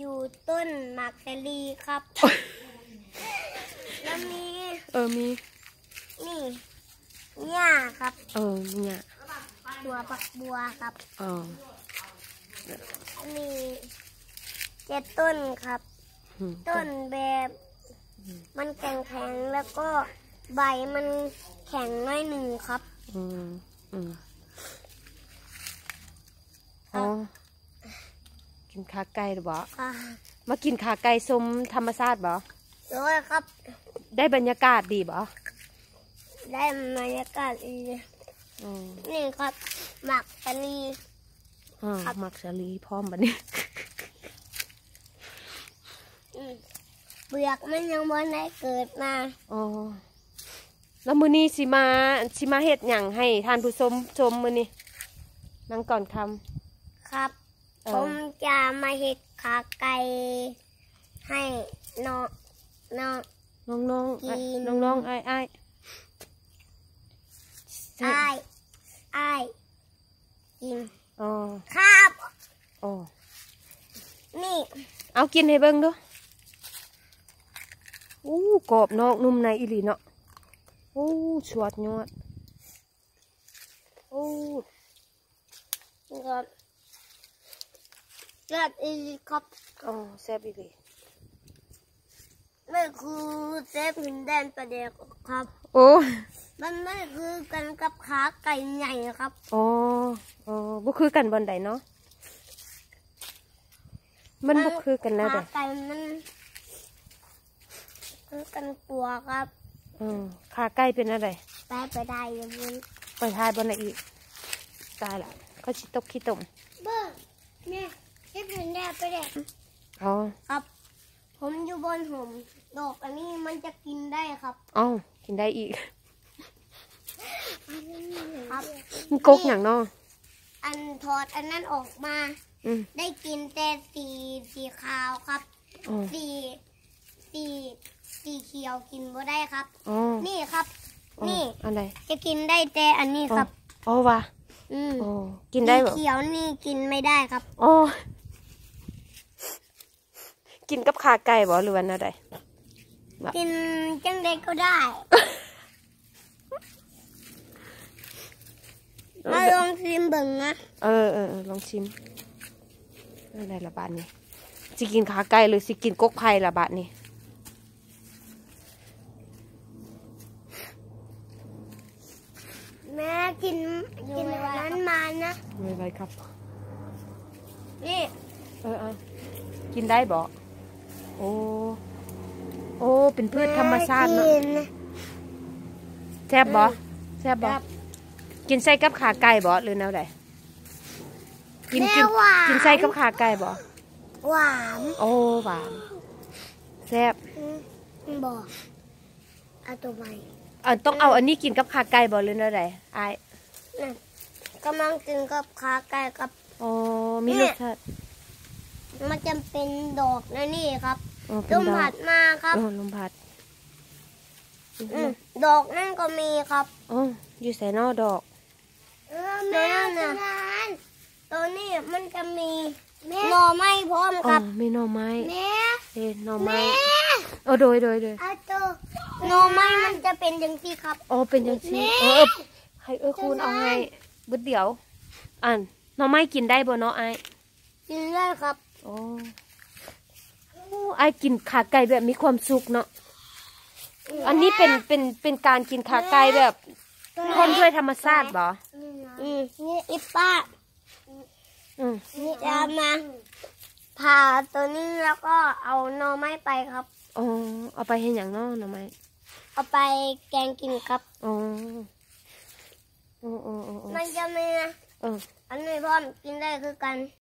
ຢູ່ຕົ້ນໝາກສາລີຄັບ ແລ້ວມີ ເອີ ມີ ນີ້ ຫຍ້າຄັບ ເອີ ຫຍ້າ ຕົວຜັກບົວຄັບ ເອີ ນີ້ເຈັດຕົ້ນຄັບ ອືມ ຕົ້ນແບບ ອືມ ມັນແຂງໆ ແລ້ວກໍໃບມັນແຂງໜ້ອຍໜຶ່ງຄັບ ອືມ ອືມ ອໍ ກິນຂາໄກ່ບໍ? ມາກິນຂາໄກ່ຊົມທຳມະຊາດບໍ? ໂດຍຄັບ ໄດ້ບັນຍາກາດດີບໍ? ໄດ້ບັນຍາກາດດີ ອືມ ນີ້ຄັບ ໝາກສາລີ ອືມ ຄັບ ໝາກສາລີພ້ອມບັດນີ້ ອືມ ເປືອກມັນຍັງບໍ່ໄດ້ເກີດມາ ອໍ ແລ້ວມື້ນີ້ຊິມາ ຊິມາເຮັດຫຍັງໃຫ້ທ່ານຜູ້ຊົມຊົມມື້ນີ້? ນາງກ່ອນຄຳ ຄັບ ເອີ ຜົມຈະມາເຮັດຂາໄກ່ໃຫ້ນ້ອງ ນ້ອງ ນ້ອງໆ ກິນ ອ້າຍ ນ້ອງໆ ອ້າຍໆ ອ້າຍ ອ້າຍ ກິນ ອໍ ຄັບ ອໍ ນີ້ ເອົາກິນໃຫ້ເບິ່ງດູ ອູ້ ກອບນອກນຸ່ມໃນອີ່ຫຼີເນາະ ອູ້ ສວດຍອດ ອູ້ ແຊບອີ່ຫຼີຄັບ ອໍ ແຊບອີ່ຫຼີ. ມັນຄືເຊບຫີນແດງປາແດກຄັບ ໂອ້ ມັນ ມັນຄືກັນກັບຂາໄກ່ໃຫຍ່ຄັບ ອໍ ອໍ ບໍ່ຄືກັນບ່ອນໃດເນາະ ມັນບໍ່ຄືກັນແນວໃດ? ຂາໄກ່ມັນຄືກັນກວ່າຄັບ ເອີ ຂາໄກ່ເປັນແນວໃດ? ໄປ ໄປໄດ້ຢູ່ ໄປຖ່າຍບ່ອນໃດອີກ? ຕາຍລະ ເຂົາຊິຕົກຂີ້ຕົມ ເບິ່ງ ແມ່ ເຊບຫີນແດງປາແດກ ອໍ ຄັບ ຜົມຢູ່ບ່ອນຫົມ ດອກອັນນີ້ມັນຈະກິນໄດ້ຄັບ ເອົ້າ ກິນໄດ້ອີກ ຄັບ ມັນກົກຫຍັງເນາະ? ອັນ ຖອດອັນນັ້ນອອກມາ ອືມ ໄດ້ກິນແຕ່ສີ ສີຂາວຄັບ ອໍ ສີ ສີ ສີຂຽວກິນບໍ່ໄດ້ຄັບ ອໍ ນີ້ຄັບ ອໍ ນີ້ ອັນໃດ? ຈະກິນໄດ້ແຕ່ອັນນີ້ຄັບ ອໍ ອໍ ຫວາ? ອືມ ອໍ ກິນໄດ້ບໍ? ສີຂຽວນີ້ກິນໄມ່ໄດ້ຄັບ ອໍ ກິນກັບຂາໄກ່ບໍ ຫຼືວ່າແນວໃດ? ກິນຈັ່ງໃດກໍໄດ້ ເອີ ມາລອງຊີມເບິ່ງນະ ເອີ ເອີ ເອີ ລອງຊີມ ແນວໃດລະບາດນີ້ ຊິກິນຂາໄກ່ ຫຼືຊິກິນກົກໄຜ່ລະບາດນີ້? ແມ່ກິນ ກິນອັນນັ້ນມານະ ໄວໆ ຄັບ ນີ້ ເອີ ເອົາ ກິນໄດ້ບໍ? ໂອ້ ໂອ້ ເປັນພືດທຳມະຊາດເນາະ ແມ່ກິນ ແຊບບໍ? ອືມ ແຊບບໍ? ແຊບ ກິນໃສ່ກັບຂາໄກ່ບໍ ຫຼືແນວໃດ? ກິນ ແມ່ ກິນ ຫວານ ກິນໃສ່ກັບຂາໄກ່ບໍ? ຫວານ ໂອ້ ຫວານ ແຊບ ອືມ ບໍ່ ເອົາໂຕໃໝ່ ອັນ ຕ້ອງເອົາ ອືມ ອັນນີ້ກິນກັບຂາໄກ່ບໍ ຫຼືແນວໃດອ້າຍ? ນະ ກຳລັງກິນກັບຂາໄກ່ກັບ ອໍ ມີລົດຊາດ ມັນຈະເປັນດອກແນວນີ້ຄັບ ອໍ ເປັນດອກ ລົມພັດມາຄັບ ເອີ ລົມພັດ ອືມ ດອກນັ້ນກໍມີຄັບ ອໍ ຢູ່ໃສນໍດອກ? ເອີ ແມ່ ໂຕນັ້ນນະ ໂຕນີ້ມັນຈະມີ ແມ່ ໜໍ່ໄມ້ພ້ອມຄັບ ອໍ ມີໜໍ່ໄມ້ ແມ່ ເອີ ໜໍ່ໄມ້ ແມ່ ໂອ້ ໂດຍ ໂດຍ ໂດຍ ເອົາໂຕ ໜໍ່ໄມ້ມັນຈະເປັນຈັ່ງຊີ້ຄັບ ອໍ ເປັນຈັ່ງຊີ້ ແມ່ ເອີ ເອີ ໃຫ້ເອື້ອຍຄູນເອົາໃຫ້ ໂຕນັ້ນ ບຶດດຽວ ອັນ ໜໍ່ໄມ້ກິນໄດ້ບໍ່ເນາະອ້າຍ? ກິນໄດ້ຄັບ ໂອ້ ໂອ້ ອ້າຍກິນຂາໄກ່ແບບມີຄວາມສຸກເນາະ ອືມ ອັນນີ້ເປັນ ເປັນ ເປັນການກິນຂາໄກ່ແບບ ແມ່ ຄ້ນດ້ວຍທຳມະຊາດບໍ? ອືມ ນີ້ອີປ້າ ອືມ ນີ້ຈະມາຜ່າໂຕນີ້ ແລ້ວກໍເອົາໜໍ່ໄມ້ໄປຄັບ ອໍ ເອົາໄປເຮັດຫຍັງເນາະໜໍ່ໄມ້? ເອົາໄປແກງກິນຄັບ ອໍ ໂອ້ ໂອ້ ໂອ້ ໂອ້ ມັນຈະມີ ເອີ ອັນນີ້ພ້ອມ ກິນໄດ້ຄືກັນ